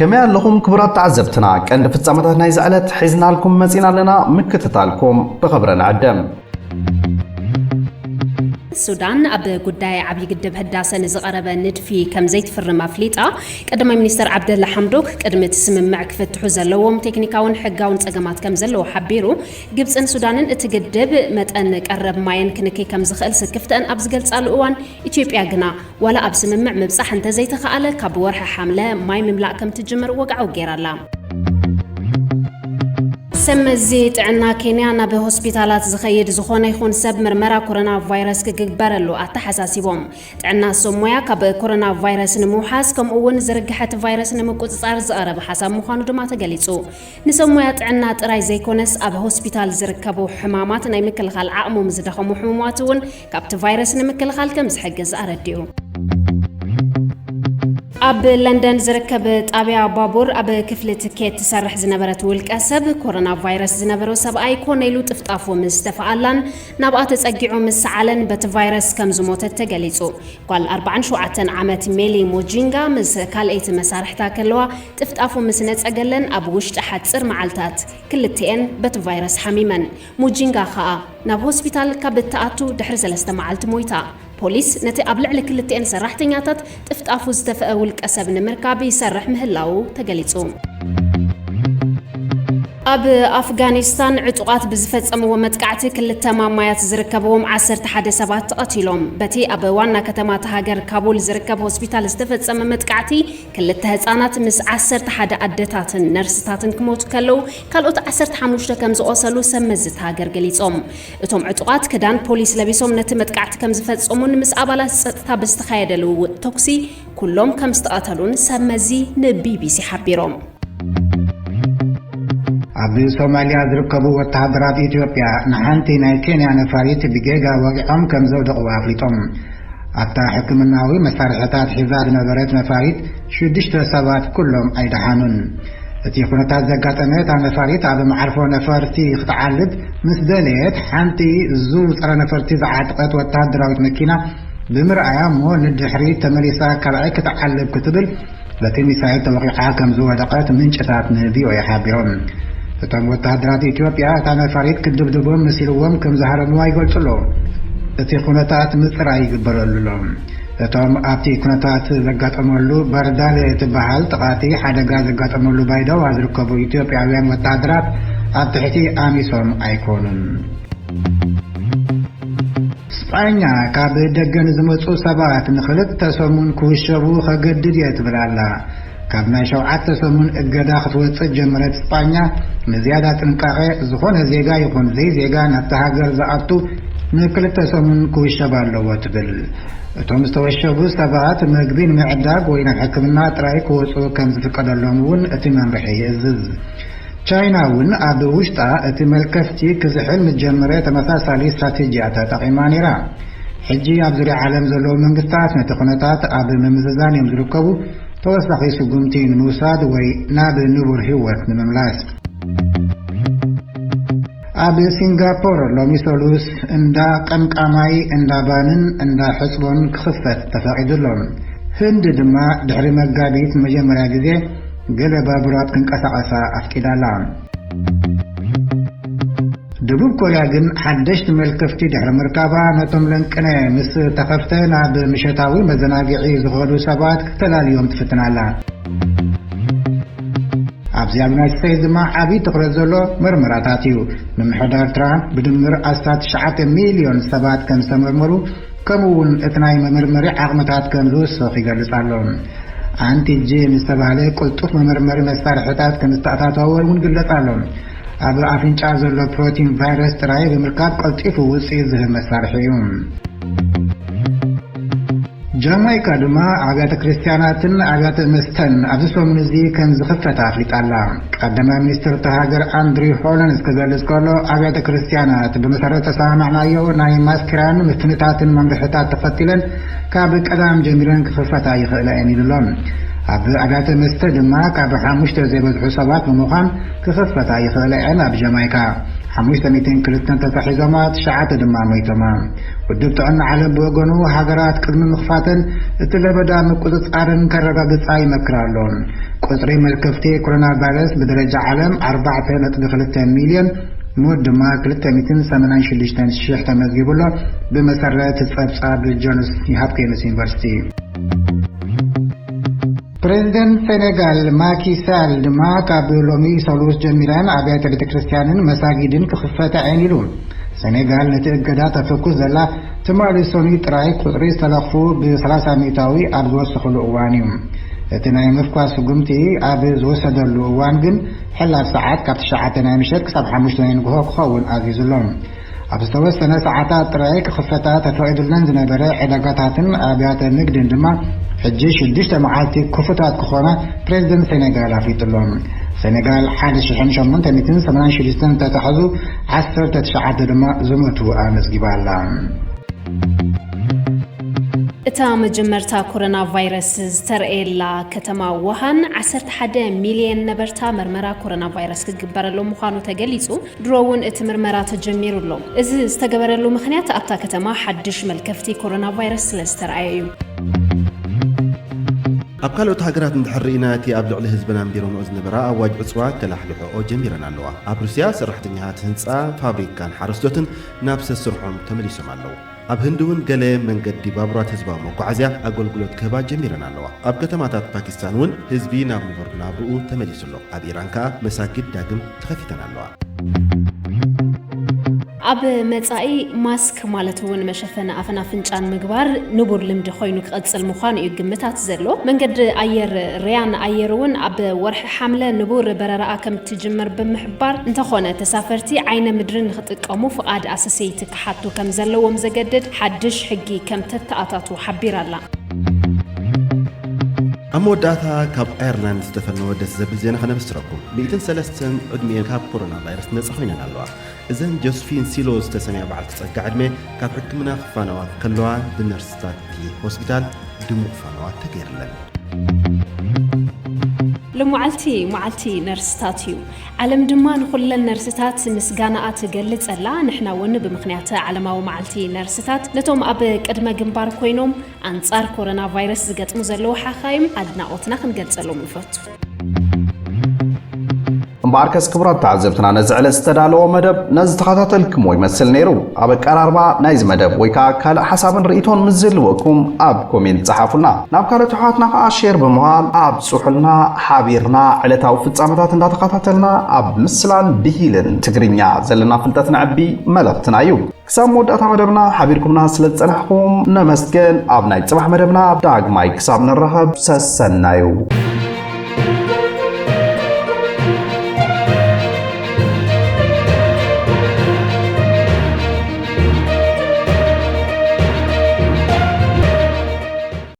ከመይ ኣለኹም ክቡራት ተዓዘብትና? ቀንዲ ፍጻመታት ናይዚ ዕለት ሒዝናልኩም መጺና ኣለና። ምክትታልኩም ብኽብሪ ንዕድም። ሱዳን ኣብ ጉዳይ ዓብዪ ግድብ ህዳሰ ንዝቐረበ ንድፊ ከም ዘይትፍርም ኣፍሊጣ። ቀዳማይ ሚኒስተር ዓብደላ ሓምዶክ ቅድሚ እቲ ስምምዕ ክፍትሑ ዘለዎም ቴክኒካውን ሕጋውን ጸገማት ከም ዘለዎ ሓቢሩ። ግብጽን ሱዳንን እቲ ግድብ መጠን ቀረብ ማየን ክንክይ ከም ዝኽእል ስክፍተአን ኣብ ዝገልጻሉ እዋን፣ ኢትዮጵያ ግና ዋላ ኣብ ስምምዕ ምብጻሕ እንተዘይተኻኣለ፣ ካብ ወርሒ ሓምለ ማይ ምምላእ ከም ትጅምር ወግዓዊ ገይራ ኣላ። ሰብ መዚ ጥዕና ኬንያ ናብ ሆስፒታላት ዝኸይድ ዝኾነ ይኹን ሰብ ምርመራ ኮሮና ቫይረስ ክግበረሉ ኣተሓሳሲቦም። ጥዕና ሰብ ሞያ ካብ ኮሮና ቫይረስ ንምውሓስ፣ ከምኡ እውን ዝርግሐ እቲ ቫይረስ ንምቁጽጻር ዝቐረበ ሓሳብ ምዃኑ ድማ ተገሊጹ። ንሰብ ሞያ ጥዕና ጥራይ ዘይኮነስ፣ ኣብ ሆስፒታል ዝርከቡ ሕማማት ናይ ምክልኻል ዓቕሞም ዝደኸሙ ሕሙማት እውን ካብቲ ቫይረስ ንምክልኻል ከም ዝሕግዝ ኣረዲኡ። ኣብ ለንደን ዝርከብ ጣብያ ባቡር ኣብ ክፍሊ ትኬት ትሰርሕ ዝነበረት ውልቀ ሰብ፣ ኮሮና ቫይረስ ዝነበሮ ሰብኣይ ኮነ ኢሉ ጥፍጣፉ ምስ ተፈኣላን ናብኣ ተጸጊዑ ምስ ሰዓለን በቲ ቫይረስ ከም ዝሞተት ተገሊጹ። ጓል ኣርባዓን ሸውዓተን ዓመት ሜሊ ሙጂንጋ ምስ ካልኣይቲ መሳርሕታ ከለዋ ጥፍጣፉ ምስ ነጸገለን ኣብ ውሽጢ ሓጽር መዓልታት ክልቲኤን በቲ ቫይረስ ሓሚመን። ሙጂንጋ ከኣ ናብ ሆስፒታል ካብ እትኣቱ ድሕሪ ሰለስተ መዓልቲ ሞይታ። ፖሊስ ነቲ ኣብ ልዕሊ ክልቲኤን ሰራሕተኛታት ጥፍጣፉ ዝተፈአ ውልቀ ሰብ ንምርካብ ይሰርሕ ምህላዉ ተገሊጹ። ኣብ ኣፍጋኒስታን ዕጡቓት ብዝፈጸምዎ መጥቃዕቲ ክልተ ማማያት ዝርከብዎም ዓሰርተ ሓደ ሰባት ተቐቲሎም። በቲ ኣብ ዋና ከተማ እታ ሃገር ካቡል ዝርከብ ሆስፒታል ዝተፈጸመ መጥቃዕቲ ክልተ ህጻናት ምስ ዓሰርተ ሓደ ኣደታትን ነርስታትን ክሞቱ ከለዉ፣ ካልኦት ዓሰርተ ሓሙሽተ ከም ዝቖሰሉ ሰብ መዚ እታ ሃገር ገሊጾም። እቶም ዕጡቓት ክዳን ፖሊስ ለቢሶም ነቲ መጥቃዕቲ ከም ዝፈጸሙን ምስ ኣባላት ጸጥታ ብዝተኻየደ ልውውጥ ተኩሲ ኩሎም ከም ዝተቐተሉን ሰብ መዚ ንቢቢሲ ሓቢሮም። ኣብ ሶማልያ ዝርከቡ ወተሃደራት ኢትዮጵያ ንሓንቲ ናይ ኬንያ ነፋሪት ብጌጋ ወጊዖም ከም ዘውደቕዋ ኣፍሊጦም። ኣብታ ሕክምናዊ መሳርሕታት ሒዛ ዝነበረት ነፋሪት ሽዱሽተ ሰባት ኩሎም ኣይደሓኑን። እቲ ኩነታት ዘጋጠመ እታ ነፋሪት ኣብ መዓርፎ ነፈርቲ ክትዓልብ ምስ ደለየት፣ ሓንቲ ዙ ጸረ ነፈርቲ ዝዓጠቐት ወተሃደራዊት መኪና ብምርኣያ እሞ ንድሕሪት ተመሊሳ ካልኣይ ክትዓልብ ክትብል በቲ ሚሳይል ተወቒዓ ከም ዝወደቐት ምንጭታት ንቪኦኤ ሓቢሮም። እቶም ወተሃደራት ኢትዮጵያ እታ ነፋሪት ክድብድቦም መሲልዎም ከም ዝሃረምዋ ይገልጹ ኣለዉ። እቲ ኩነታት ምጽራይ ይግበረሉ ኣሎ። እቶም ኣብቲ ኩነታት ዘጋጠመሉ በርዳለ ትበሃል ጥቓቲ ሓደጋ ዘጋጠመሉ ባይደዋ ዝርከቡ ኢትዮጵያውያን ወተሃደራት ኣብ ትሕቲ ኣሚሶም ኣይኮኑን። ስጳኛ ካብ ደገ ንዝመጹ ሰባት ንኽልተ ሰሙን ክውሸቡ ከገድድ እየ ትብል ኣላ። ካብ ናይ ሸውዓተ ሰሙን እገዳ ክትወጽእ ጀመረት ስጳኛ፣ ንዝያዳ ጥንቃቐ ዝኾነ ዜጋ ይኹን ዘይዜጋ ናብታ ሃገር ዝኣቱ ንክልተ ሰሙን ክውሸብ ኣለዎ ትብል። እቶም ዝተወሸቡ ሰባት መግቢ ንምዕዳግ ወይ ናብ ሕክምና ጥራይ ክወጹ ከም ዝፍቀደሎም እውን እቲ መምርሒ ይእዝዝ። ቻይና እውን ኣብ ውሽጣ እቲ መልከፍቲ ክዝሕል ምስ ጀመረ ተመሳሳሊ ስትራቴጂያ ተጠቒማ ነይራ። ሕጂ ኣብ ዙርያ ዓለም ዘለዉ መንግስታት ነቲ ኩነታት ኣብ ምምዝዛን እዮም ዝርከቡ፣ ተወሳኺ ስጉምቲ ንምውሳድ ወይ ናብ ንቡር ህይወት ንምምላስ። ኣብ ሲንጋፖር ሎሚ ሰሉስ እንዳ ቀምቃማይ፣ እንዳ ባንን እንዳ ሕጽቦን ክኽፈት ተፈቒዱ ኣሎ። ህንዲ ድማ ድሕሪ መጋቢት ንመጀመርያ ግዜ ገለ ባቡራት ክንቀሳቐሳ ኣፍቂዳ ኣላ። ደቡብ ኮርያ ግን ሓደሽቲ መልከፍቲ ድሕሪ ምርካባ፣ ነቶም ለንቅነ ምስ ተኸፍተ ናብ ምሸታዊ መዘናግዒ ዝኸዱ ሰባት ክተላልዮም ትፍትን ኣላ። ኣብዚ ኣብ ዩናይትድ ስቴትስ ድማ ዓብዪ ትኹረት ዘሎ መርመራታት እዩ። ምምሕዳር ትራምፕ ብድምር ኣስታት ትሽዓተ ሚልዮን ሰባት ከም ዝተመርመሩ፣ ከምኡ እውን እቲ ናይ መመርመሪ ዓቕምታት ከም ዝውስኽ ይገልጽ ኣሎ። ኣንቲጂን ዝተባህለ ቅልጡፍ መመርመሪ መሳርሕታት ከም ዝተኣታተወ እውን ይግለጽ ኣሎ። ኣብ ኣፍንጫ ዘሎ ፕሮቲን ቫይረስ ጥራይ ብምርካብ ቀልጢፉ ውጽኢት ዝህብ መሳርሒ እዩ። ጃማይካ ድማ ኣብያተ ክርስትያናትን ኣብያተ መስተን ኣብዚ ሰሙን እዚ ከም ዝኽፈታ ኣፍሊጣ ኣላ። ቀዳማይ ሚኒስትር እታ ሃገር ኣንድሪው ሆለንስ ክገልጽ ከሎ፣ ኣብያተ ክርስትያናት ብመሰረት ተሰማማዕናዮ ናይ ማስክራን ምፍንታትን መምርሕታት ተኸቲለን ካብ ቀዳም ጀሚረን ክኽፈታ ይኽእላ እየን ኢሉ ኣሎ። ኣብ ኣብያተ መስተ ድማ ካብ ሓሙሽተ ዘይበዝሑ ሰባት ብምዃን ክኽፈታ ይኽእላ እየን ኣብ ጃማይካ። ሓሙሽተ ሚእትን ክልተን ተታሒዞማ፣ ትሽዓተ ድማ ሞይቶማ። ውድብ ጥዕና ዓለም ብወገኑ፣ ሃገራት ቅድሚ ምኽፋተን እቲ ለበዳ ምቁጽጻርን ከረጋግጻ ይመክር ኣሎ። ቁጽሪ መልከፍቲ ኮሮና ቫይረስ ብደረጃ ዓለም ኣርባዕተ ነጥቢ ክልተ ሚልዮን፣ ሞት ድማ ክልተ ሚእትን ሰማንያን ሽዱሽተን ሽሕ ተመዝጊቡ ኣሎ። ብመሰረት ጸብጻብ ጆንስ ሆፕኪንስ ዩኒቨርሲቲ። ፕሬዚደንት ሴኔጋል ማኪ ሳል ድማ ካብ ሎሚ ሰሉስ ጀሚረን ኣብያተ ቤተ ክርስቲያንን መሳጊድን ክኽፈታ እየን ኢሉ። ሴኔጋል ነቲ እገዳ ተፈኩስ ዘላ ትማሊ ሰኑይ ጥራይ ቁጽሪ ዝተለኽፉ ብ ሰላሳ ሚእታዊ ኣብ ዝወሰኽሉ እዋን እዩ። እቲ ናይ ምፍኳስ ስጉምቲ ኣብ ዝወሰደሉ እዋን ግን ሕላፍ ሰዓት ካብ ትሽዓተ ናይ ምሸት ክሳብ ሓሙሽተ ናይ ንግሆ ክኸውን ኣዚዙ ኣሎ። ኣብ ዝተወሰነ ሰዓታት ጥራይ ክኽፈታ ተፈቒዱለን ዝነበረ ዕዳጋታትን ኣብያተ ንግድን ድማ ሕጂ ሽዱሽተ መዓልቲ ክፉታት ክኾና ፕሬዚደንት ሴኔጋል ኣፍሊጡ ኣሎ። ሴኔጋል ሓደ ሽሕን ሸሞንተ ሚእትን ሰማንያን ሽዱሽተን ተታሒዙ ዓሰርተ ትሽዓተ ድማ ዝሞቱ ኣመዝጊባ ኣላ። እታ መጀመርታ ኮሮና ቫይረስ ዝተረእየላ ከተማ ውሃን ዓሰርተ ሓደ ሚልየን ነበርታ መርመራ ኮሮና ቫይረስ ክግበረሎም ምዃኑ ተገሊጹ። ድሮ እውን እቲ ምርመራ ተጀሚሩ ኣሎ። እዚ ዝተገበረሉ ምኽንያት ኣብታ ከተማ ሓድሽ መልከፍቲ ኮሮና ቫይረስ ስለ ዝተረኣየ እዩ። ኣብ ካልኦት ሃገራት እንድሕር ርኢና፣ እቲ ኣብ ልዕሊ ህዝብና ኣንቢረንኦ ዝነበራ ኣዋጅ ዕፅዋ ከላሕልሕኦ ጀሚረን ኣለዋ። ኣብ ሩስያ ሰራሕተኛታት ህንፃ፣ ፋብሪካን ሓረስቶትን ናብ ሰስርሖም ተመሊሶም ኣለዉ። ኣብ ህንዲ እውን ገለ መንገዲ ባቡራት ህዝባዊ መጓዓዝያ ኣገልግሎት ክህባ ጀሚረን ኣለዋ። ኣብ ከተማታት ፓኪስታን እውን ህዝቢ ናብ ንቡር ናብርኡ ተመሊሱ ኣሎ። ኣብ ኢራን ከኣ መሳጊድ ዳግም ተኸፊተን ኣለዋ። ኣብ መጻኢ ማስክ ማለት እውን መሸፈኒ ኣፍን ኣፍንጫን ምግባር ንቡር ልምዲ ኮይኑ ክቐጽል ምዃኑ እዩ ግምታት ዘሎ። መንገዲ ኣየር ሪያን ኣየር እውን ኣብ ወርሒ ሓምለ ንቡር በረራኣ ከም ትጅምር ብምሕባር፣ እንተኾነ ተሳፈርቲ ዓይነ ምድሪ ንኽጥቀሙ ፍቓድ ኣሰሰይቲ ክሓቱ ከም ዘለዎም ዘገድድ ሓድሽ ሕጊ ከም ተተኣታቱ ሓቢራ ኣላ። ኣብ መወዳእታ ካብ ኣየርላንድ ዝተፈነወ ደስ ዘብል ዜና ከነብስረኩም። ሚእትን ሰለስተን ዕድሚኤን ካብ ኮሮና ቫይረስ ነጻ ኮይነን ኣለዋ። እዘን ጆስፊን ሲሎ ዝተሰምያ በዓልቲ ጸጋ ዕድመ ካብ ሕክምና ክፋነዋ ከለዋ ብነርስታት እቲ ሆስፒታል ድሙቕ ፋነዋ ተገይርለን። ሎማዓልቲ መዓልቲ ነርስታት እዩ። ዓለም ድማ ንኹለን ነርስታት ምስጋናኣ ትገልጸላ። ንሕና እውን ብምኽንያት ዓለማዊ መዓልቲ ነርስታት ነቶም ኣብ ቅድመ ግንባር ኮይኖም ኣንጻር ኮሮና ቫይረስ ዝገጥሙ ዘለዉ ሓኻይም ኣድናቖትና ክንገልጸሎም ንፈቱ። እምበኣርከስ ክቡራት ተዓዘብትና፣ ነዚ ዕለት ዝተዳለወ መደብ ነዚ ተኸታተልክሞ ይመስል ነይሩ። ኣብ ኣቀራርባ ናይዚ መደብ ወይ ከዓ ካልእ ሓሳብን ርእይቶን ምስ ዝህልወኩም ኣብ ኮሜንት ጸሓፉልና። ናብ ካልኦት ኣሕዋትና ከዓ ሼር ብምባል ኣብጽሑልና። ሓቢርና ዕለታዊ ፍጻመታት እንዳተኸታተልና ኣብ ምስላን ብሂልን ትግርኛ ዘለና ፍልጠት ነዕቢ መልእኽትና እዩ። ክሳብ መወዳእታ መደብና ሓቢርኩምና ስለ ዝጸናሕኩም ነመስገን። ኣብ ናይ ጽባሕ መደብና ዳግማይ ክሳብ ንራኸብ ሰሰናዩ።